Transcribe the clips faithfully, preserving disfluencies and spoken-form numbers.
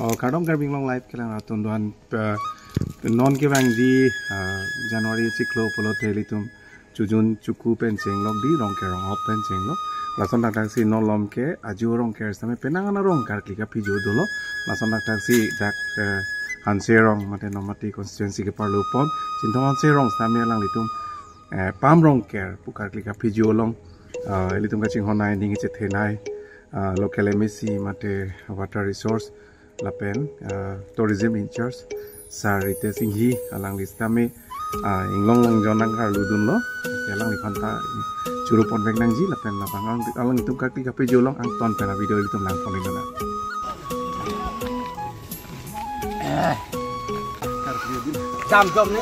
Oh, kardom Karbi Anglong Live kelang atum doan, eh, non kevangji, eh, January chiklo pulote ilitum chojun choku pen chenglok di, Rongker Ronghop pen chenglok. Lason thakthak si non malom ke ajo Rongker sitame penang an arong karkli kaphijo dolo. Lason thakthak si dak, eh, Hanse Rong mate Nomati constituency ke parlo pon, Chinthong Hanse Rong sitame alanglitum, eh, Pam Rongker pu karkli kaphijo along, eh, ilitum kachinghon nai, ning chethe nai, eh, local M A C mate water resource lapen, eh, tourism in charge Sar Ritesh Enghi, alangli sitame, eh, inglong longjon nang karlu dunlo. Alangliphan ta choro ponvek nangji lapen labang alang, alanglitum karkli kaphijo along angton pen avideo ilitum lang pon nang. Jam jom ni.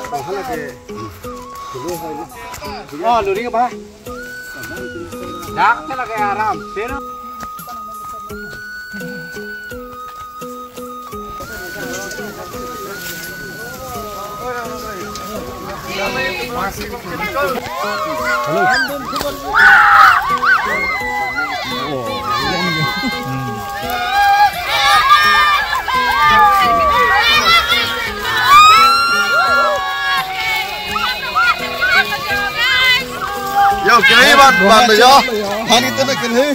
Oh, lori ke ba? Dak te lagi aram. Sino? Yo, kiri ban, ban yo. Hani tu nak kiri.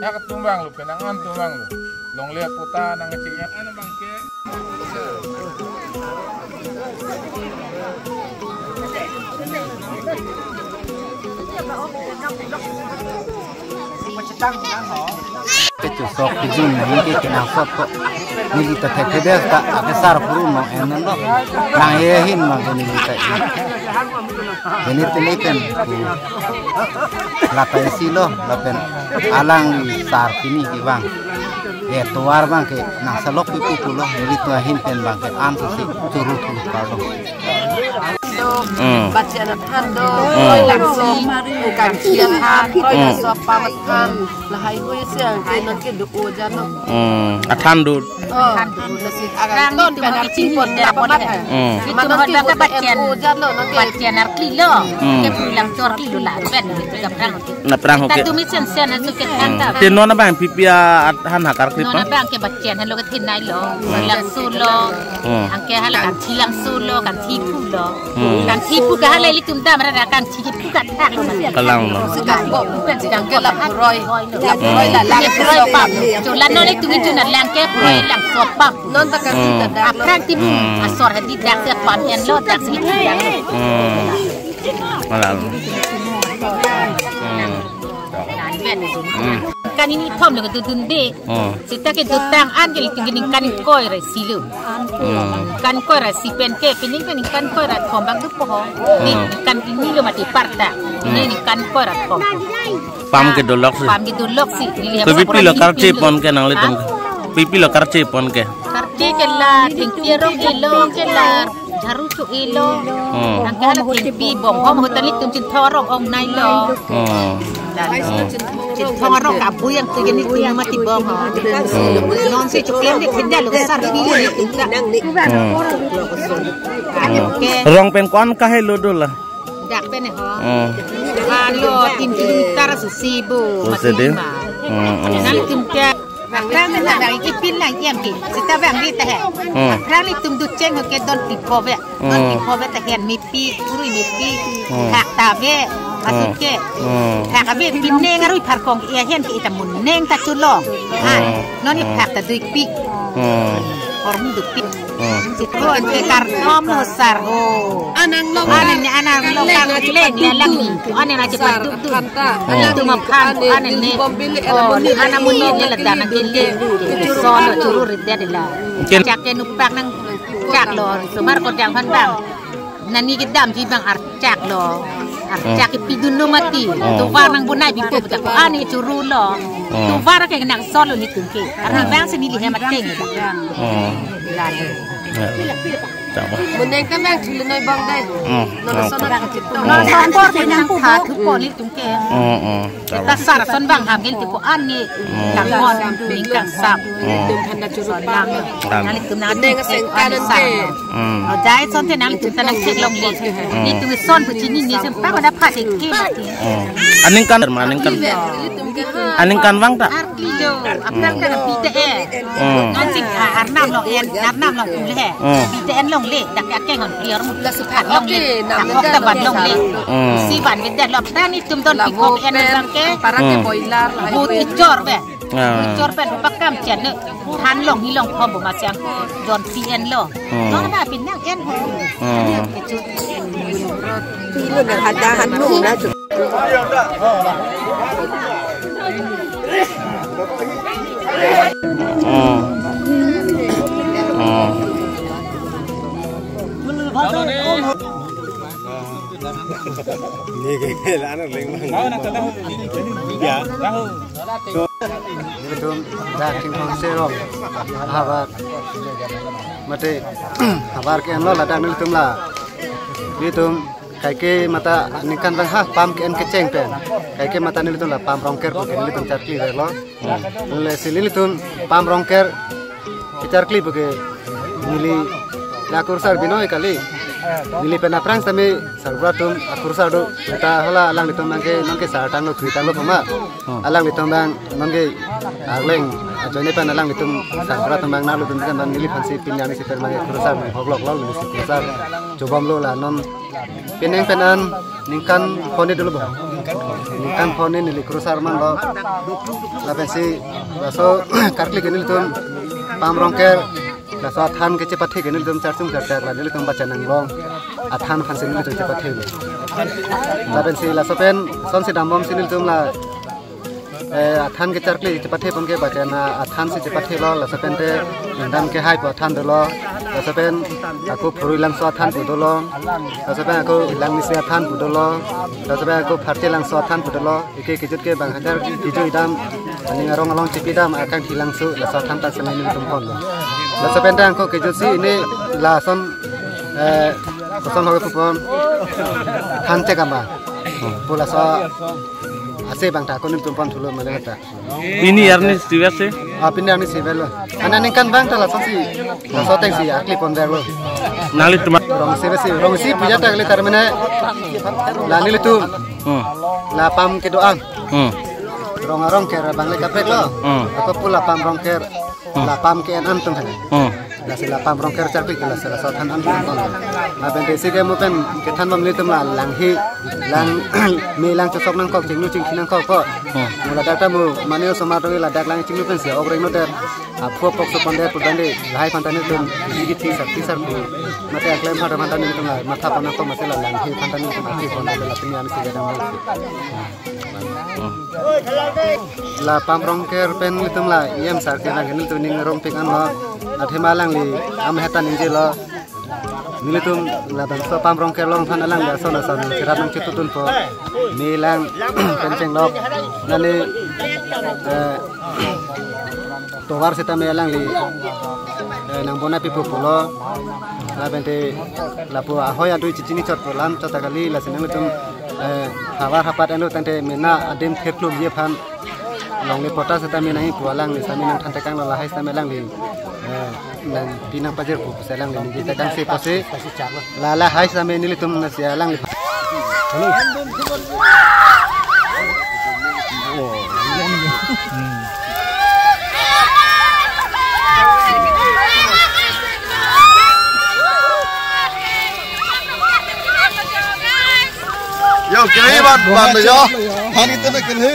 Ya, ketumbang lo, penangan tumbang lo. Longle puta nang kecilnya. Ano bangke? Kechosok kejun nangke kenangsot ko. Neli ta thekthedet ta akesar puru no en lo. Nang ehin ma ke neli ta in. Ini tini pen ku lata isi lo, lapen alangli sar pini kevang. Eh, tovar abang ke nangsalok pipu pulo, neli tu ahin pen abang ke an susi choro thu kardom. Hmm. Bacian athan do, hmm, laksi, kan kian han, hmm, sopa athan, lahai hui siang, ke non ke do o jano. Hmm, athan do. Oh, athan do, lasi agang ton pen arti pon dia pamat hai. Hmm. Itu manon ke hoi baka bacian. O jano, non ke bacian arkli lo, hmm, ke pulang chor kli lo la, ben, ke kaprang. Naphrang ho ke. Tadu mi sen sen asu ke than ta. Te non abang pipi a at han hakar klip. Non abang ke bacian han lo ke thinai lo. Hmm. Langso lo. Hmm. Anke hala kangthi langso lo, kangthi phu lo. Hmm. Kangthi phu ke hala ilitum dam ra kangthi phu ke thak lo. Kalang lo. Sudah bo bukan sedang ke lap roi. Lap roi la, lap roi pam. Jolan non ilitum itu na lang ke roi, hmm, langso pam. Non ta kangthi, hmm, ta dak lo. Aphrang timu, hmm, asor hadi dak se pam en lo, dak se pam en lo. Hmm. Kalang. Hmm. Hmm. Kan ini thom lo kedun dun de. Hmm. Seta kedotang an ke ilitum ningkan ingkoi ra isi lo. Hmm. Ningkan ingkoi ra isi pen ke, pini ke ningkan ingkoi ra thom abang dopo ho. Ni, hmm, ningkan hini lo mati parta. Ini, hmm, ningkan ingkoi ra thom. Pam kedoloksi. Pam kedoloksi. Neli, to pipi lo karche pon ke nanglitum? Ha? Pipi lo karche pon ke? Karche ke la, thengpi arong elo, ke la jharu cho-e lo. Hmm. Anke hala thengpi bong hom hotel ilitum Chinthong arong ong nai lo. Hmm. Chinthong arong kabui yang tu jeni tu mati bong ho. Hmm. Non si choklem di kheda lo sar di ni tu ta. Hmm. Anke. Rong pen ko-an kahelo dola? Dak pen ho. Hmm. Halo tin kilometer susi bo. Oh, mati sedih. Ma. Hmm, hmm. Nangtum ke. Aphrang ni na dak ikipin lang iem ke. Seta bang di ta he. Hmm. Aphrang ilitum ducheng ho ke don pipo ve. Don, hmm, pipo ve ta hen mepi, uri mepi. Hmm. Thak ta ve. Masuk ke. Hmm. Thak ave pineng arui pharkong ke ia hen ke ita mun neng ta chulong. Ha. Hmm. Non ni, hmm, thak ta duipi. Hmm. Hormu duipi. Hmm. Sitro ke kartom lo sar ho. Anang lo. Anang ni anang lo kang leng ni alang ni. Anang na cepat duk duk. Kanta. Hmm. Itu maphan anang ni. Oh, anang muni ni la dana kili. Solo churu rit dia dila. Mungkin. Chak ke nupak nang chak lo. Sumar ko jang phan bang. Nani kedamji abang archak lo. Archak kepidun lo mati. Hmm. Tovar nangbonai pipo pu ta ko-an ke churu lo. Hmm. Tovar ke nang solo nelitum ke. Arnam abang si neli hem ateng. Hmm. Lalu. Ya. Tama. Boneng kan abang thulunoi bang dai. Hmm. Nono sona kacito. Hmm. Nono sona kacito nang tha thupo nelitum ke. Hmm, hmm. Tama. Kita sar ason abang ham ke ko-an ke. Hmm. Kangkon, ning kangsam. Hmm. Nelitum handa churu pang. Tama. Nelitum nang neng aseng kanan ke. Hmm. Oh, jai sonte nangtum ta nangchek longle. Hmm. Nelitum son pu chinine sem pa pada pha se ke mati. Hmm. Aningkan ma, aningkan. Aningkan vang ta? Arkli do. Aphrang ta pite e. Hmm. Nonsi, ah, arnam long en, arnam long ule. Hmm. Pite en longle, dak akeng on pior mu. Longle, dak ta ban longle. Hmm. Si ban beda lo, ta nelitum don pikok en bang ke. Para ke boiler, but ichor be. Ah. Ichor pen pakam chen ne than long hi long khom bo ma siang jon pi en lo. Hmm. Nong na pin nang en ho. Hmm. Pi lo na hada han nung na chu. Hmm. Hmm. Ini ke lana leng mang. Ya. So, nelitum dak Chingthong Serom havar mate havar ke-en lo ladak nelitum la. Nelitum kaike mata ningkan vang ha pam ke-en kecheng pen. Kaike mata nelitum la pam rongker pu ke nelitum charkli verlo. Lasi nelitum pam rongker kecharkli pu ke neli la kursar binoi kali. Neli pen aphrang sami sarbura atum akursar do. Ta hala alanglitum nangke nangke sar tanglo kri tanglo pama. Hmm. Alanglitum abang nangke arleng ajoine pen alanglitum sarbura atum abang nanglo dun kan neliphan si pini arni si pen abang kursar nang hoklok lo neli si kursar chobom lo la non. Penang pen an ningkan phone dolo ba. Ningkan phone neli kursar man lo. Lapen si laso karkli ke nelitum pam rongker laso athan kechepathe ke nelitum charchung charchak la nelitum bacha nanglong. Athan aphan si nelitum chepathe lo. Lapen si laso pen son si dambom si nelitum la eh, athan kecharkli chepathe pon ke bacha na athan si chepathe lo, laso pen te indam kehai pu athan dolo, laso pen ako phurui langso athan pu dolo, laso pen ako langmisi athan pu dolo, laso pen ako pharche langso athan pu dolo, eke kejut ke bang hajar kejut idam, aning arong along chepi dam, akangthi langso, laso athan ta sene nelitum pon lo. Laso pen te ako kejut si ini lason, eh, kosong hawe kupon, than chekama. Pu laso ase bang ta ako nelitum pon thulo male ta. Pini arni sivet si? Ah, pini arni sivet lo. Ana ningkan bang ta laso si. Laso ateng si akli pon verlo. Nanglitum rong sivet si, rong si puja ta kali tar mene. La nelitum. Hmm. La pam kedo-an. Hmm. Rong arong ker bang le kaprek lo. Hmm. Ako pu la pam rongker. Hmm. La pam ke-en an tum hana. Hmm. Lasi la pam rongker charkli ke lasi laso athan an tum pon. Lapen te si ke mo pen kethan bom nelitum la langhi lang me lang chosok nangkok chinglu chingthi nangkok ko. Hmm. Mo ladak ta mo mane osomar tong ladak lang chinglu pen si ok reng no der. Aphu apok so pon der pu dan de lahai aphan ta nelitum isi kithi sak thi sar pu. Mate aklem aphan ta nelitum la matha pon nangkok masi la langhi aphan ta nelitum akli pon der la pini arni si kedam lo. Hmm. La pam rongker pen nelitum la E M sar ke nang nelitum ning rongpik an lo. Athema alangli amaheta ningje lo. Nelitum labangso pam rongker along aphan alangli ason ason nang chirat nang chitutun po. Me lang pen chenglok. Nani, eh, tovar seta me alangli, eh, nangbonai pipo pulo. Lapen te lapu ahoi adui chichini chot pu lam chot ta kali lasi nelitum, eh, havar hapat eno tangte mena adim thirklumji aphan longle pota seta me nangji pu alangli sami nangthan tekang lo lahai seta me alangli, eh, nangpi nangpajir pu pusi alangli ningje tekang si pusi la lahai seta me nelitum nasi alangli. Yo, kiri ban, ban yo. Hani tu na kiri.